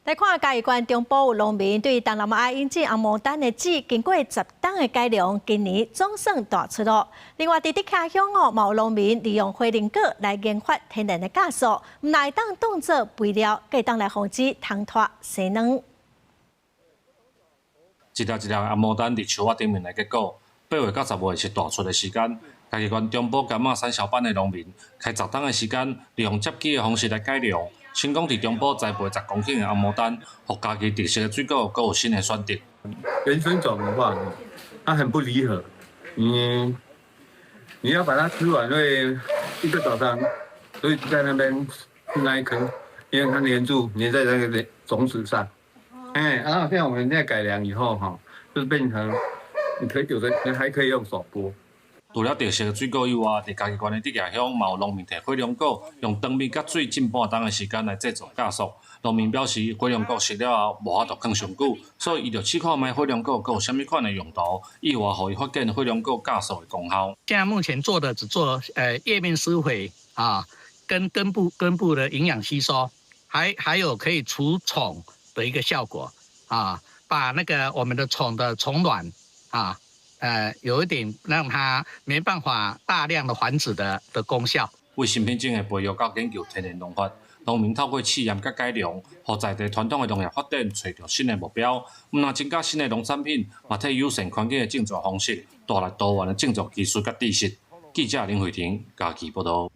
來看嘉義縣中部有農民對東南亞引進紅毛丹的籽，經過10冬的改良，今年總算大出咯。另外，佇竹徛鄉哦，嘛有農民利用火龍果來研發天然的酵素，毋但會當當做肥料，閣會當來防止蟲豸生卵。一粒一粒紅毛丹佇樹仔頂面來結果，8月到10月是大出的時間。嘉義縣中部柑仔產銷班的農民，開十冬的時間，利用接枝的方式來改良，成功佇中部栽培10公頃的紅毛丹，予家己特色的水果閣有新的選擇。原生種的話，它很不離合，你要把它吃完會一個早上，所以在那邊吃那一顆，因為它黏住黏在那個種子上。哎，然後現在我們現在改良以後，哈，就是變成你可以有的，你還可以用手剝。除了特色的水果以外，佇嘉義縣的竹徛鄉，嘛有農民提火龍果，用糖蜜佮水浸半冬的時間來製作酵素。農民表示，火龍果食了後無法度囥上久，所以伊就試看覓火龍果閣有啥物款的用途，意外予伊發現火龍果酵素的功效。現在目前做的只做葉面施肥啊，跟根部的營養吸收，還有可以除蟲的一個效果啊，把那個我們的蟲的蟲卵啊，有一點讓它沒辦法大量的繁殖的功效。為新品種的培育佮研究天然農法，農民透過試驗佮改良，予在地傳統的農業發展揣著新的目標。毋但增加新的農產品，嘛替友善環境的種植方式帶來多元的種植技術佮知識。記者林慧婷嘉義報導。